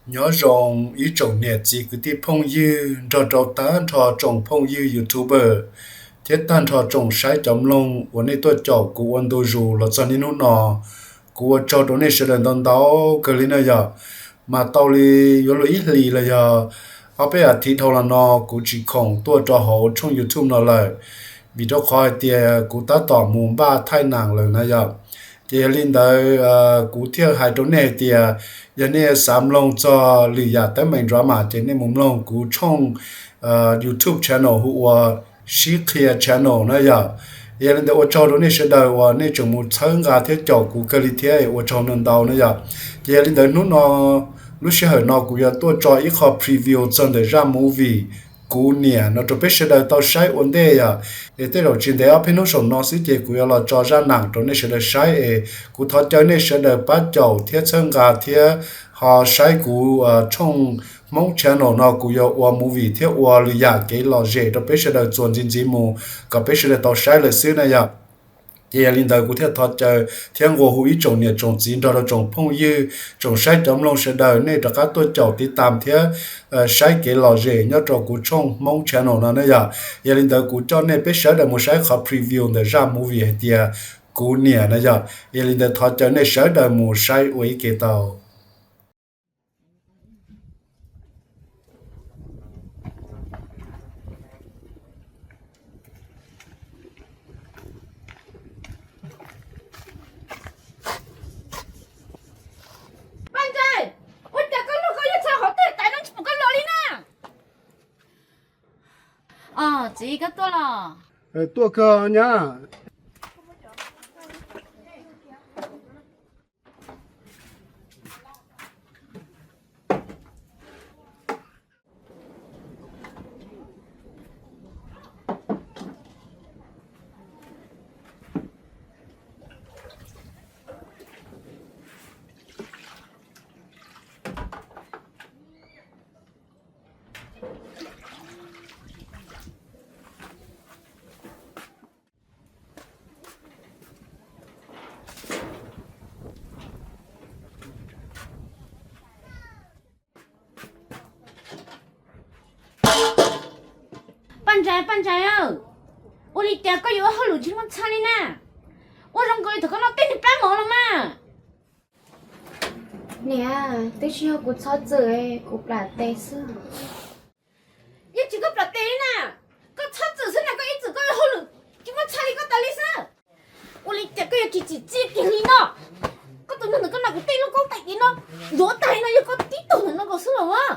Nyob zoo ib tsoom niam txiv kwv tij phooj ywg nrog rau tag nrho tsoom phooj ywg YouTuber thiab tag nrho tsoom saib cov mloog uas nej tuaj caum kuv ua ntu zus los txog niaj hnub no. Kuv ua tsaug rau nej sawv daws ntau ntau kawg li na yom. Mas tau li yuav luag ib hlis los yog ob peb as thiv dhau los no kuv tsis khoom tuaj rau hauv tshooj YouTube no lawm, vim rau qhov hais tias kuv tab tom mus npaj thaij nam lawm na yom. Ces yog li ntawd kuv thiaj hais rau nej hais tias yog nej xav mloog txog lwm yam teeb meem drama ces nej mus mloog kuv tshooj YouTube channel hu ua Sib Qhia Channel na yom. Yog li ntawd ua tsaug rau nej sawv daws uas nej tseem mus txhawb nqa thiab caum kuv kawg li thiab ua tsaug ntau ntau na yom. Ces yog li ntawd hnub no, lub sij hawm no kuv yuav tuaj tso ib qho preview txog ntawm zaj movie Kuv Niam no rau peb sawv daws tau saib ua ntej yom. Es tej zaum tsis ntev ob peb hnub saum no xwb ces kuv yuav los tso zaj nam rau nej sawv daws saib es kuv thov caw nej sawv daws pab caum thiab txhawb nqa thiab ho saib kuv tshooj Hmoob Channel no kuv yuav ua movie thiab ua lwm yam kev lom zem rau peb sawv daws txuas ntxiv ntxiv mus kom peb sawv daws tau saib lawm xwb na yom. Ces yog li ntawd kuv thiaj thov caw thiab nqua hu ib tsoom niam tsoom txiv nrog rau tsoom phooj ywg tsoom saib cov mloog sawv daws nej rov qab tuaj caum tiv tam thiab saib kev lom zem nyob rau kuv tshooj Hmoob Channel no na yom. Yog li ntawd kuv coj nej peb sawv daws mus saib qhov preview ntawm zaj movie hais tias Kuv Niam na yom. Yog li ntawd thov caw nej sawv daws mus saib ua ib ke tau. Paj Ntsaim, ua cas koj lug koj yuav txhawj hauv tej tais no tsis pom koj los li na? Txiv, koj tuaj los? Tuaj kawg nyab. Paj Ntsaim, Paj Ntsaim, ua li cas koj yuav ua hauj lwm tsis muaj txhaj li na? Ua zoo nkaus li thaum koj noj tej niag plab mov los mas. Niam, twb tsis yog kuv txhob txwm, kuv plam tes xwb. Yeej tsis koj plam tes li na, koj txhob txwm xwb na, koj ib txwm koj ua hauj lwm tsis muaj txhaj li koj tas li xwb. Ua li cas koj yuav tsis tsim txiaj kiag li no? Koj tus neeg ntawd koj noj kuv tej lub kaub tais diav no, ntxuav tag li no yog koj tib tug ntawm no nkaus xwb los as.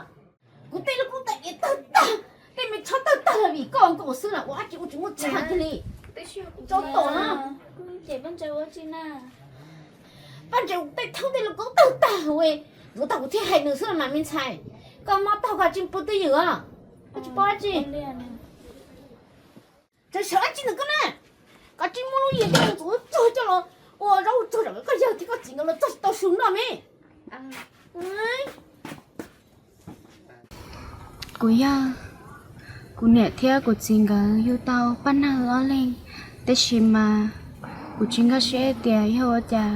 Kuv tej lub kaub tais diav tawg tag, tej me tshob tawg tag los vim koj nkaus xwb na, ua dab tsi ua tsis muaj txhaj kiag li. Tso tom na. Paj Ntsaim, kuv tej thawb tej lub kaub tawg tag, ntxuav tag kuv thiaj hais nws xwb los mas me ntxhais. Koj mob taub hau koj tsis pub twj ywm os, koj tsis paub dab tsi. Txawm sawv dab tsi ntawm koj na, koj tsis muaj lub yias coj los ntxuav tsuag coj los ua zaub tsuag zom koj yawg thiab koj txiv nkawd los txog tsis tau su noj me. Kuv yog, kuv niam thiab kuv txiv nkawd yug tau paj nag ob leeg, tab sis mas kuv tsis nkag siab tias yog ua cas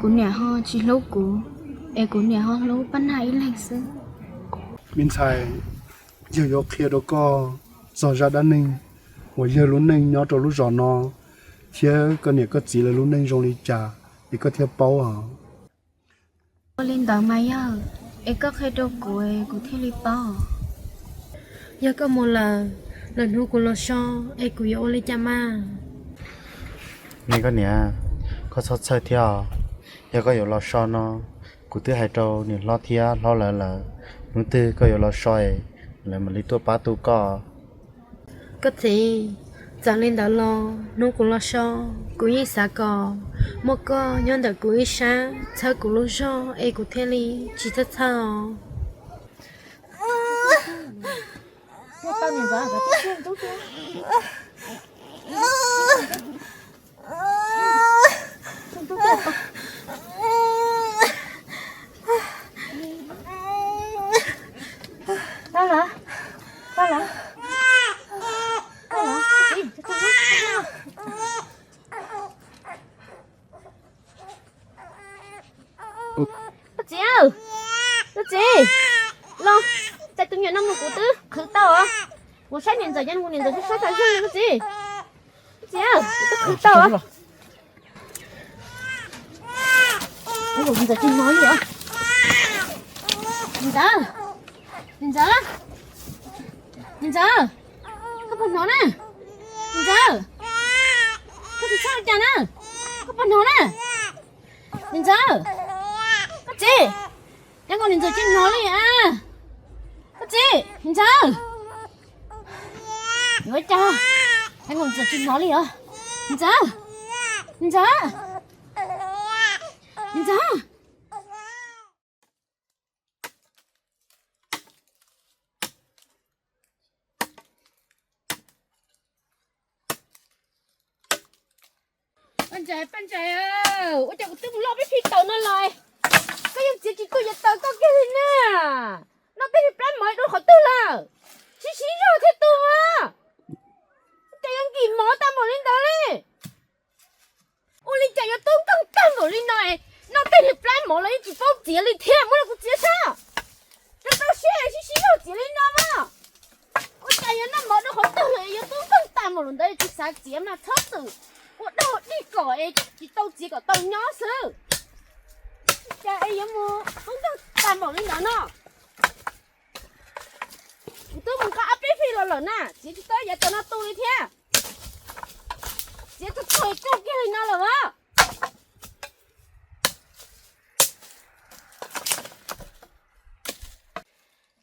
kuv niam ho tsis hlub kuv, es kuv niam ho hlub paj nag ib leeg xwb. Me ntxhais, yawg yuav qhia rau koj txog zaj dab neeg uas yawg lub neej nyob rau lub zos no, thiab koj niam koj txiv lawv lub neej zoo li cas, es koj thiaj paub os. Ua li ntawd mas yog, es koj qhia rau kuv es kuv thiaj li paub. Yog koj mus lawm, lwm hnub kuv los so, es kuv yuav ua li cas mas? Me koj niam, koj txhob txhawj thiab os. Yog koj yuav los so no, kuv twb hais rau niam hlob thiab hlob lawv lawm, hnub twg koj yuav los so es lawv mam li tuaj pab tu koj. Koj txiv, txawm li ntawd los hnub kuv los so, kuv yeej xav kom muaj koj nyob ntawm kuv ib sab txhawb kuv lub zog es kuv thiaj li tsis txhawj txhawj os. Koj txiv, Koj txiv, los, cas tus nyuam no mus kuv twb qhwv tau os. Kuv saib niam ntxawm ces kuv niam ntxawm twb sab tas zog li koj txiv. Koj txiv, koj qhwv tau os. Niam ntxawm tsis hnov li os. Niam ntxawm, niam ntxawm, niam ntxawm, koj puas hnov na? Niam ntxawm, koj tsis txhob ua cas na, koj puas hnov na? Niam ntxawm, koj txiv, cas niam ntxawm tsis hnov li a? Koj txiv, niam ntxawm, yuav ua cas, cas niam ntxawm tsis hnov li os? Niam ntxawm, niam ntxawm, niam ntxawm. Paj Ntsais, Paj Ntsais, ua cas kuv twb mus loj peb phij taws no los koj yeej txiav tsis tuaj yav taws koj kiag li na. Noj tej niag plab mov dua qhov twg lawm? Sib sib zog thiab tu a. Cas yuav nkim mov tag npaum li ntawd li? Ua li cas yuav tub nkeeg tag npaum li no es noj tej niag plab mov los yeej tsis paub txiav li thiab, muab rau kuv txiav saib. Rau rau siab sib sib zog txiav li no mas. Ua cas yuav noj mov dua qhov twg los yuav tub nkeeg tag npaum li ntawd, tsis xav txiav mas txhob txwm ua dog dig kom es tsis tau txiav kom tau nyob xwb. Cas es yuav mus tub nkeeg tag npaum li ntawd no? Kuv twb mus nqa ob peb phij los lawm na, txiav tsis tau yav taws no tu li thiab. Txiav tag tag koj kiag li no lawm as.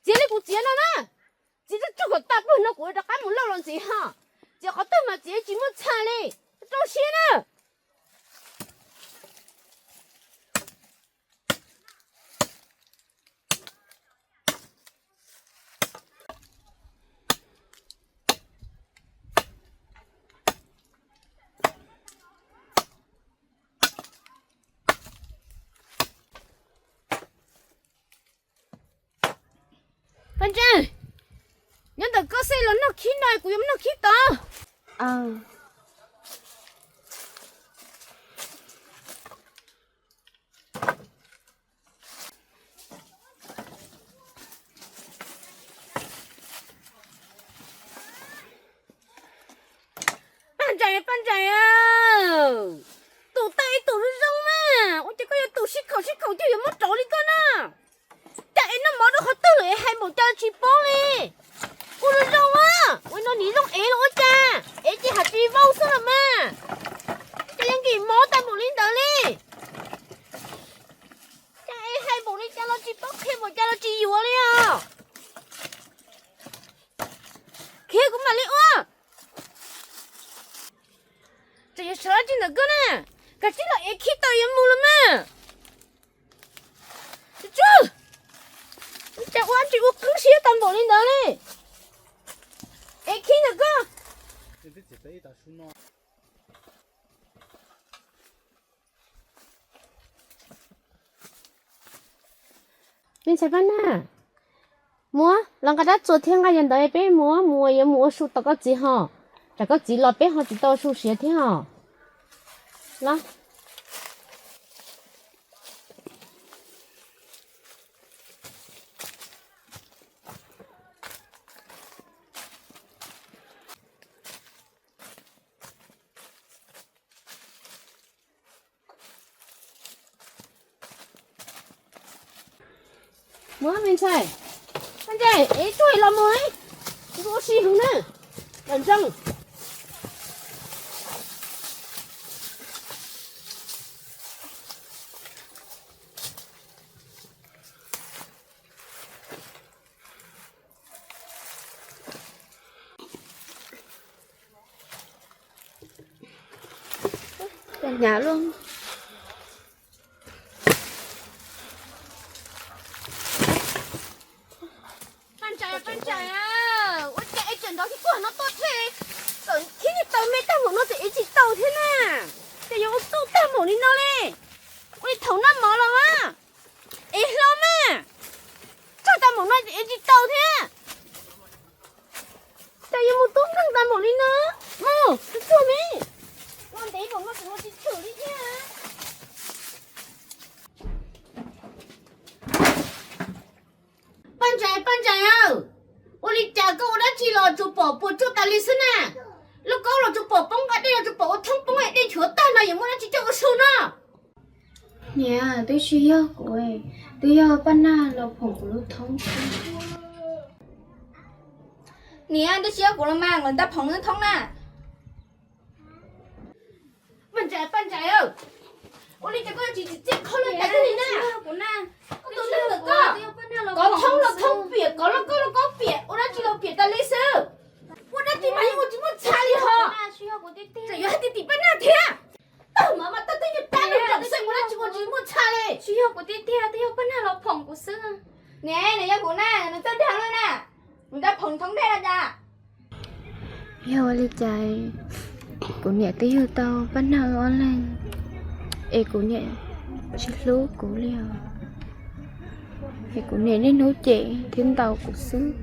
Txiav li kuv txiav no na, txiav tsuj tsuag kom tag pawg no kuv rov qab mus loj los ntxiv ho. Txiav qhov twg mas txiav tsis muaj txha li, rau siab na. Paj Ntsais, nyob ntawm koj xwb los noj khib no kuv yuav noj khib tod. Paj Ntsais, Paj Ntsais, tus tag ib tus zoo zoo na, ua cas koj yuav tus sib khaum sib khaum coj yuav muab rauv li koj na? Cas es noj mov dua qhov twg lawm es hais npaum cas tsis paub li? Ua zoo zoo a, ua no nim zoo ev los ua cas, ev ces hais tsis vau xwb los mas. Cas yuav nkim mov tag npaum li ntawd li? Cas es hais npaum li cas los tsis paub, qhia npaum cas los tsis yuav li os. Khiav kuv mam li ua. Tseem yuav sawv dab tsi ntawm koj na? Kav tsij los ev khib tau yuav mus los mas. Tsuj, cas ua tsis ua qeeb siab tag npaum li ntawd li. Ev khib ntawm koj. Me ntxhais Paj Nag, mus los nqa rab txuas thiab nqa yam ntawd peb mus, mus yuav mus ua su tom koj txiv ho. Tsam koj txiv los peb ho tsis tau su siav thiab ho. Los. Mus me ntxhais, Paj Ntsais, es tsuag los mus, ua si heev na, los ntsoog. Hnyav luaj. Paj Ntsais, Paj Ntsais, ua cas es tseem nrov kiag kuag no tuaj thiab? Txawm khib niag taw me tag npaum no ces ev tsis tau thiab na. Ces yuav ua tub tag npaum li no li. Ua li thaum noj mov los mas. Ev hlo mas. Tsawg tag npaum no ces ev tsis tau thiab. Cas yuav mus tub nkeeg tag npaum li no. Mus, tsuag tsuag me. Ua ntev npaum no tseem ua tsis tshwm li thiab. Tais, ua li cas koj ua dab tsi los tsuas pom puas tsuaj tas li xwb na? Lauj kaub los tsuas pom poob nqa dej los tsuas pom ua thoob poob es dej nchuav tag no yuav muaj dab tsi coj ua su no? Niam, twb tsis yog kuv, twb yog Paj Nag los phoom kuv lub thoob xwb. Niam, twb tsis yog kuv los mas, kuv tab phoom nws thoob na. Paj Ntsais, Paj Ntsais, ua li cas koj tsis tsim txiaj qhov lawv tas li na? Koj tus neeg ntawm koj, kov thoob los thoob piam, kov lauj kaub los kaub piam, ua dab tsi los piam tas li xwb. Ua dab tsi mas yeej ua tsis muaj txha li hos. Tseem yuav hais tias tim Paj Nag thiab. Tag mas mas tag twb yog dab tsi los xwb, ua dab tsi ua tsis muaj txha li. Tsis yog kuv tiag tiag, twb yog Paj Nag los phoom kuv xwb. Niam, nws yog kuv na, nws txawj dag lawm na. Nws tab phoom thoob dej los cas? Yog ua li cas kuv niam twb yug tau Paj Nag ob leeg, es kuv niam tsis hlub kuv li os. Es kuv niam niaj hnub cem thiab ntaus kuv xwb.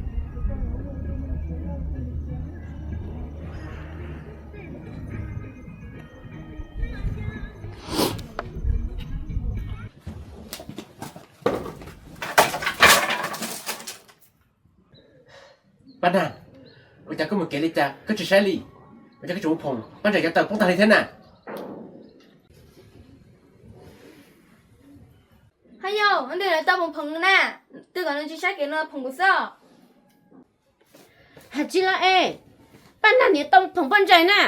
Paj Nag, ua cas koj mus kev li cas koj tsis saib li? Ua cas koj tseem mus phoom Paj Ntsais cov taws poob tag li thiab na? Haj yau, ua ntej lawv tau mus phoom na, twb kom nws tsis saib kev no phoom kuv xwb. Hais tsis los es, Paj Nag niam tau phoom Paj Ntsais na,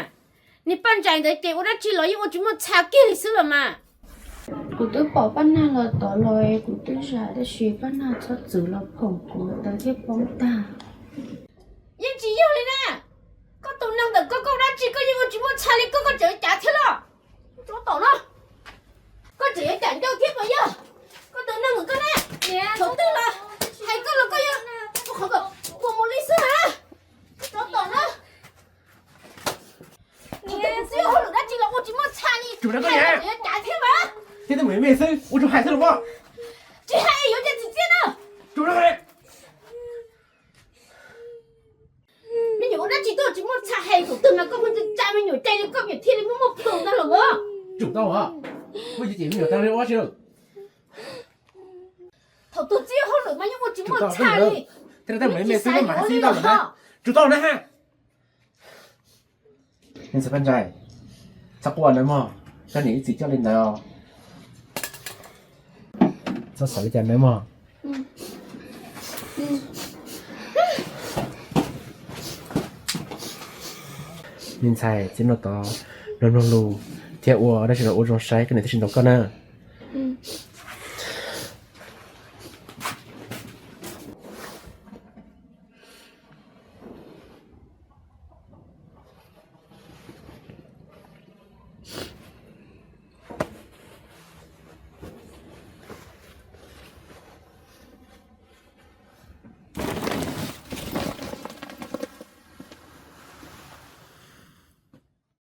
niag Paj Ntsais ntawd ces ua dab tsi los yeej ua tsis muaj txha kiag li xwb los mas. Kuv twb pom Paj Nag los tod los kuv twb zam tab sis Paj Nag txhob txwm los phoom kuv taws thiaj poob tag. Yeej tsis yog li na, koj tus neeg ntawm koj, koj ua dab tsi koj yeej ua tsis muaj txha li, koj, koj tseem yuav cav thiab los? Tsov tom no, koj tseem yuav cam ncauj thiab puas yog? Koj tus neeg ntawm koj na, thaum twg los hais koj los koj yuav ua qhov kom puas mus li xwb na. Tsov tom no, tsis yog hauj lwm dab tsi los ua tsis muaj txha li, tseem yuav cav thiab mas. Thiab tus me me xwb ua tsuas hais xwb los mas. Tsis hais yuav cas tsis txiaj na. Me nyuam ua dab tsi tuaj tsis muaj txha hais, thaum twg mas koj pheej tsa me nyuam cai li koj me nyuam thiaj li muaj muaj plhu ntag los as. Tsum tau os, muaj cem me nyuam tag li ua dab tsi. Thaum twg txij hauj lwm mas yeej ua tsis muaj txha li. Thiab tus me me xwb mas hais tsis tau na. Tsum tau na ha. Ntxhais Paj Ntsais, txhob quaj nawb mog, koj niam ib txwm coj li ntawd os. Txhob xav li cas nawb mog. Me ntxhais, txij no tod, mloog mloog lus thiab ua dab tsi los ua zoo saib, koj niam thiaj tsis ntaus koj na.